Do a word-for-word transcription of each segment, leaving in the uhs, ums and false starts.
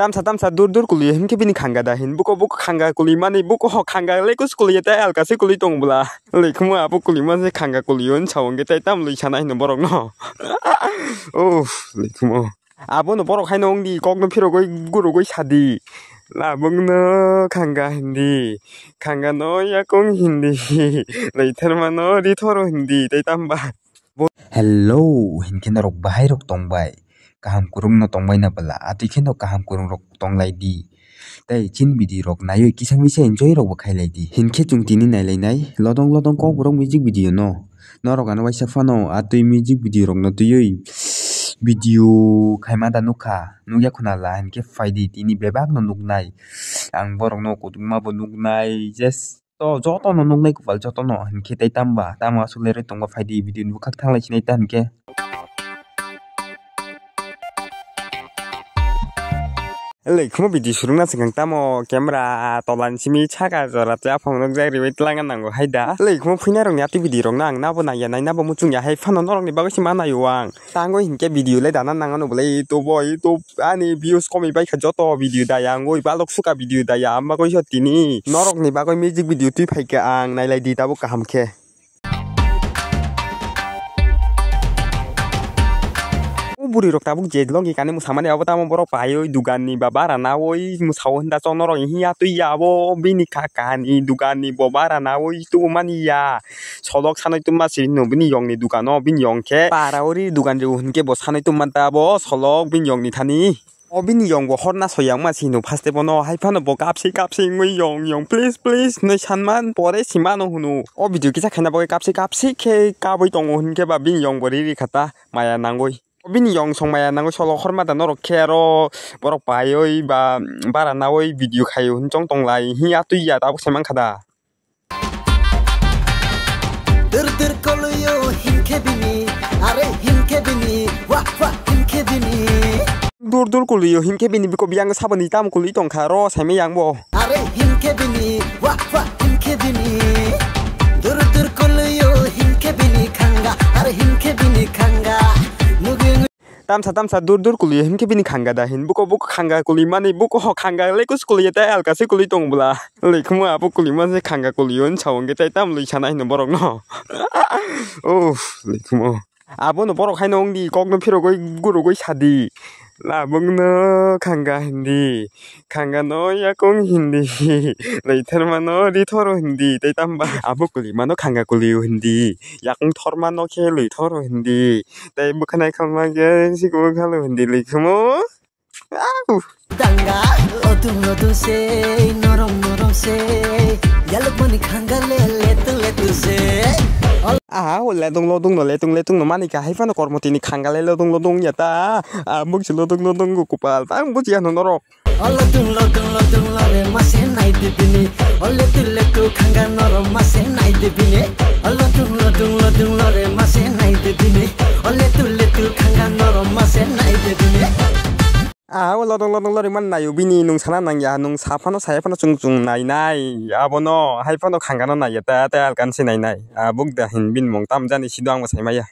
Tamsa tamsa dur dur kuliyo hinkhe bini khanga da hin. Buko buko khanga kuli mani buko ho khanga lekus kuliyo tei alkasi kuli tong bwla. Lekhuma abo kuli mani khanga kuliyo hin sao hinkhe tei tam lui sana hin borok no. Uff, lekhuma. Abono borok haino wngdi kokno phirogwi gurugwi sadi. Labwkno khanga hindi. Khangano yakung hindi. Leitharmano rithoro hindi. Tei tamba. Hello, hinkhe norok bahai rok tongbai. Kaham kwrwngno tongbai na bwla. Atwi kheno kaham kwrwng rok tonglai di. Tei chini video rok naiwi kisa misa enjoy rok bo khailai di. Hinkhe chwng tini nailainai lodong lodong kokborok music video no. Norok ano waisa phano atwi music video rok no twiwi video khaima da nukha. Nukya khuna la hinkhe phaidi tini bebak no nuknai. Ang borok no kutung ma bo nuknai. Just to joto no nuknai kopal joto no hinkhe tei tamba tamo aswk lerwi tongba phaidi video ni bwkhak thanglai sinai ta hinkhe. Lekhuma video surungna swkang tamo camera tola ni simi saka jora tei aphang nukjak riwi twlangna nango hai da. Lekhuma phuina rokni atwi video rokno ang nabo naiya nai nabo muchungya hai phano norokni bagwi se ma naio ang. Tangwi hinkhe video le dana nangano bwle YouTube o, YouTube ani views komwi baikha joto video daya wngwi balok suka video daya amba koi so tini norokni bagwi music video twi phaikha ang nailai di tabuk kaham khe. O bwrwi rok tabuk je logi kani mwsamani abo tamo borok paiwi dugan ni ba bara nawi mwsao hinda chok norok hiya twi ya abo bini kha kahani dugan ni bo bara nawi tubumani ya. Solok sanai tuma siri no bini yong ni dukan o bini yong khe para ori dukan rw hinkhe bo sanai tuma ta bo solok bini yong ni thani. O bini yong bo hor na soyang ma sino first bono hai phano bo kapsi kapsi wngwi yong yong please please hinwi sanman pore simano hwno. O video kisa khaina bagwi kapsi kapsi khe kabwi tongo hinkhe ba bini yong bo riri khata maya nangwi. O bini yong song maya nangwi solo horma da norok khe aro borok paiwi ba bara nawi video khaio hinchong tonglai hiya twi ya tabuk se mankha da. Dur dur koluyo hinkhe bini, are hinkhe bini, wah wah hinkhe bini. Dur dur koluyo hinkhe bini biko biyang saboni tamo kului tongkha ro saimai yang bo. Are hinkhe bini, wah wah hinkhe bini. Dur dur koluyo hinkhe bini khanga, are hinkhe bini khanga. Nugi Tamsa tamsa dur dur kuli hinkhe bini khanga da hin buko buko khanga kuli mani buko ho khanga lekus kuli tei alkasi kuli tong bwla. Lekhuma abo kuli mani khanga kuli on sao hinkhe tei tam lui sana hin borok no. Uff, lekhuma. Abono borok haino wngdi kokno phirogwi gurugwi sadi. Labwkno khanga hindi. Khangano yakung hindi, leitharmano rithoro hindi, tei tamba abo kulimano khanga kuliu hindi, yakung thormano khe luithoro hindi, tei bwkhanai khalma khe sikung khalu hindi, likhumu. Au! Danga, lodung lodung se, norom norom se, yalukmani khanga le letu letu se. Aha, o ledung lodung no letung letung no mani ka hai phano kormo tini khanga le lodung lodung ya ta. Ah, bukchi lodung lodung go kupal, tang buchi ano norok. O lodung lodung lodung lore mase nai de bini. O letu letu khanga noro mase nai de bini. O lodung lodung lodung lore mase nai de bini. O letu letu khanga noro mase nai de bini. Ah, o lodong lodong lori man naio bini nung sana nangya, nung sa phano saya phano chung chung nai nai. Abono hai phano khangano naiya ta, ta alkan se nai nai. Ah, buk da hin bin mung tam jani sido ang bo sai maya.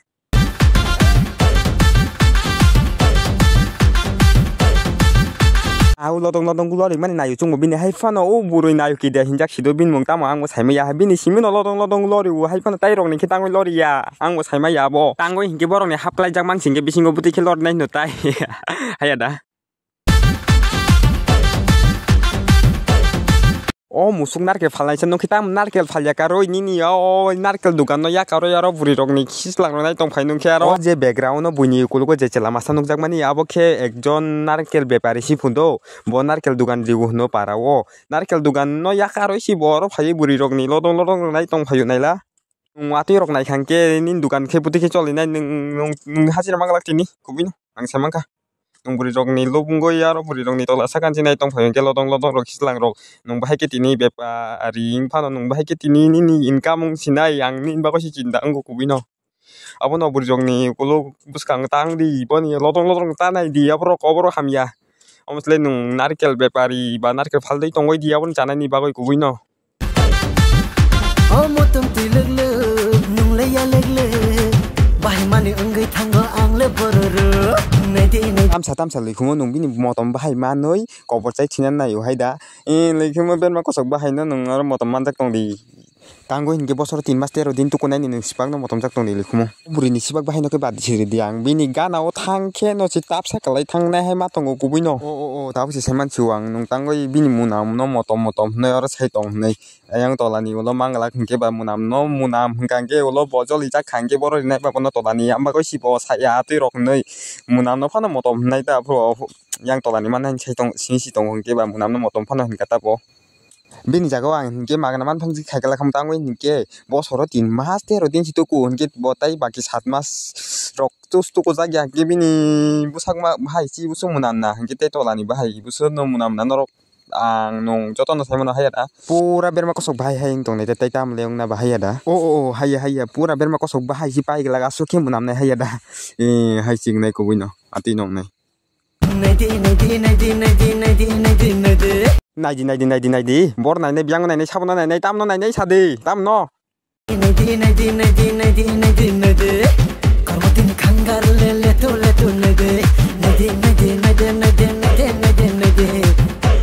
Au lodong lodong gulori mani nayo chungo bini hai phano o burui nayo kida hinjak sido bini mung tamo ang bo saimaya bini simi no lodong lodong lori o hai phano tai rok ni khe tangwi lori ya ang bo saimaya abo tangwi hinkhe borok ni hap klai jak mang singkhe bisingo bwtwi khe lori nai no tai haya da. O musuk narkel phalnai se nokhe tamo narkel phalya karwi nini o narkel dukan no yakarwi aro bwrwi rok ni khislang rwnai tongphai nungkhe aro o je background o buini ukologo je chwla masa nukjakmani abo khe ekjon narkel bepari si phundo bo narkel dukan riwi hwno para o narkel dukan no yakarwi si bo oro phaiwi bwrwi rok ni lodong lodong rwnai tongphaio naila. Nwng watwi rok naikha hwnkhe nini dukan khe bwtwi khe cholinai nwng, nwng, nwng hachira manglak tini kubui no ang se mankha. Nwng bwrwi rokni lobungwi aro bwrwi rokni tola sakansi nai tongphai hwnkhe lodong lodong rok hislang rok nwng bahai khe tini bepari wngphano nwng bahai khe tini nini income wng sinai ang nini bagwi se chinta wngo kubui no. Abono bwrwi rokni ukuluk bwskang tang di boni lodong lodong ta nai di aborok oborok hamya. Omo se le nwng narkel bepari ba narkel phaldwi tongwi di abono chanai ni bagwi kubui no. O motom twi lwk lwk, nwng le ya lwk lwk. Bahai mani wngwi thango ang le bororo. Nai di Tamsa tamsa lwikhumo nwng bini motom bahai manwi kobor chai thwinan naio hai da. E, lwikhumo berma kosok bahaino nwng oro motom manjak tongdi. Tangwi hinkhe bosoro tin mas tero din tukunani nwng sibakno motomjak tongdi lwikhumo. O bwrwini sibak bahaino khe badi siridi ang. Bini ganao thangkhe no se tapsa kwlai thangnai hai ma tongo kubuino. O, o, o, tabuk se saiman sio ang. Nwng tangwi bini munamno motom motom hwnwi oro sai tong hwnwi. Ayang tolani ulo manglak hinkhe ba munamno munam hwnkha hinkhe ulo bo jolijak kha hinkhe borok rinai ba bono tolani ambagwi sibo saya twi rok hwnwi munamno phano motom hwnwi ta phuru yang tolani manna sai tong sini si tongo hinkhe ba munamno motom phano hinkha ta bo. Bini jaga o ang hinkhe magna manphang jik khaikhe lakha tangwi hinkhe bosoro tin mas tero din si tuku hinkhe bo tai baki sat mas rok tus tuku jak ya hinkhe bini bwsakma bahai si bwswk munamna hinkhe tei tolani bahai bwswkno munamna norok. Ang nwng jotono sai mano haiya da. Pura berma kosok bahai hai wng tongnai tei tamo le wngna bahai ya da. O, o, o, haiya, haiya. Pura berma kosok bahai si pai glak aswk khe mwnamnai haiya da. E, hai si wngnai kubui no. Atwi no wngnai. Naidi, naidi, naidi, naidi, naidi, naidi, naidi. Naidi, naidi, naidi, naidi. Bor nainai, biyang nainai, sabono nainai, tamno nainai, sadi. Tamno. Naidi, naidi, naidi, naidi, naidi, naidi. Kormotini khangar le letu, letu, naidi. Naidi, naidi, naidi, naidi, naidi, naidi, naidi.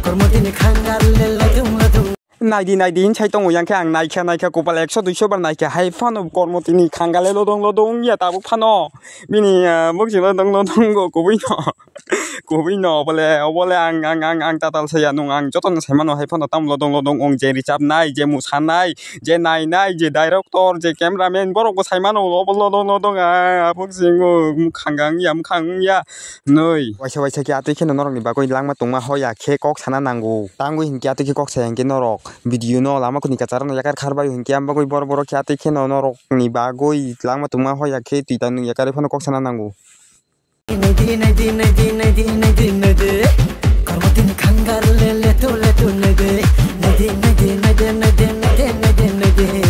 Kormotini khangar le letu, letu. Naidi, naidi, hinsai tongo, yang khe ang naikha, naikha, kopal ekso, duiso bar naikha, hai phano kormotini khangar le lodong, lodong, ya tabuk phano. Bini, ah, bukching lodong, lodong, go, kubui no. Kubui no, bole, obole ang, ang, ang, ang tatal saya nung, ang jotono sai mano hai phano tam lodong lodong ong je richapnai, je musanai, je nainai, je director, je cameraman, borok bo sai mano, obo lodong lodong ang, abuk singo, mukhang ang ya, mukhang ya, nui. Waisa waisa khe atwi kheno norokni bagwi langma tongma hoya khe kok sana nango. Tangwi hinkhe atwi khe kok saya hinkhe norok video no lama kuni kacharno yakar kharbai hinkhe am bagwi bor boro khe atwi kheno norokni bagwi langma tongma hoya khe twi tang nung yakar phano kok sana nango. Naidi, naidi, naidi, naidi, naidi, naidi. Kormotini khangar le letu, letu, naidi. Naidi, naidi, naidi, naidi, naidi, naidi, naidi.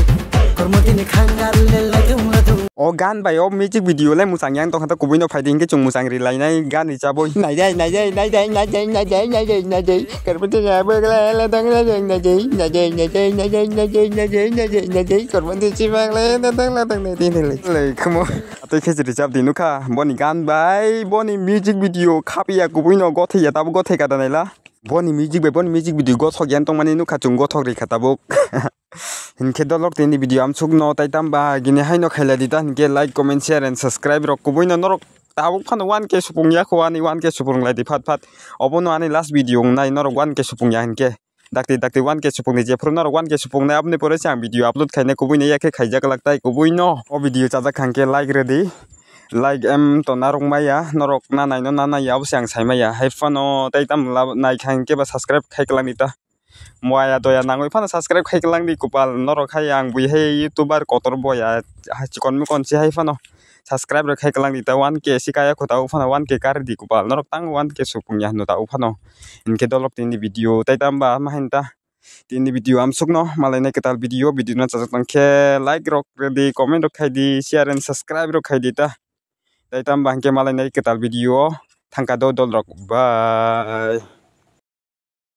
Kormotini khangar le letu, letu. O gan bai o music video le muchang yang tongkha ta kubui no phaidi hinkhe chwng muchang ri lainai gan ri chabwi. Naidi, naidi, naidi, naidi, naidi, naidi. Kormotini abegle le dong le dong naidi. Naidi, naidi, naidi, naidi, naidi, naidi, naidi. Kormotini chibak le dong le dong naidi, naidi. Le khumo. Atwi khe se rijap di nukha, boni gan bai, boni music video khapiya kubui no gothai ya, tabuk gothai kada naila. Boni music bai, boni music video gothok yan tongmani nukha, chwng gothok rikha tabuk. Hinkhe dolok tini video amsuk no, tai tamba gini hai no khaila di ta, hinkhe like, comment, share and subscribe rok kubui no norok tabuk phano one K supung ya kho, ani one K supung lai di phat phat. Obo no ani last video wngnai, norok one K supung ya hinkhe. Dakti dakti one K supungni jephuru norok one K supungnai aboni pore se ang video upload khainai kubui no yakhe khaijak lak tai kubui no. O video chajak kha hinkhe like rwdi. Like em to narwk maya norok na naino na naiya abo se ang sai maya. Hai phano tai tamo lab-, nai kha hinkhe ba subscribe khai kwlangdi ta. Moya doya nangwi phano subscribe khai kwlangdi kupal norok hai ang bui hai YouTuber kotor boya ha chikon mikon se hai phano. Subscribe rok khai kwlangdi ta one K si kaya kho ta uphano one K karidi kupal norok tang one K supung ya hino ta uphano. Hinkhe dolok tini video tai tamba ma hinta tini video amsukno malainai kwtal video, video no chajak tongkhe like rok rwdi, comment rok khaidi, share and subscribe rok khaidi ta. Tai tamba hinkhe malainai kwtal video thangka do dol rok bye.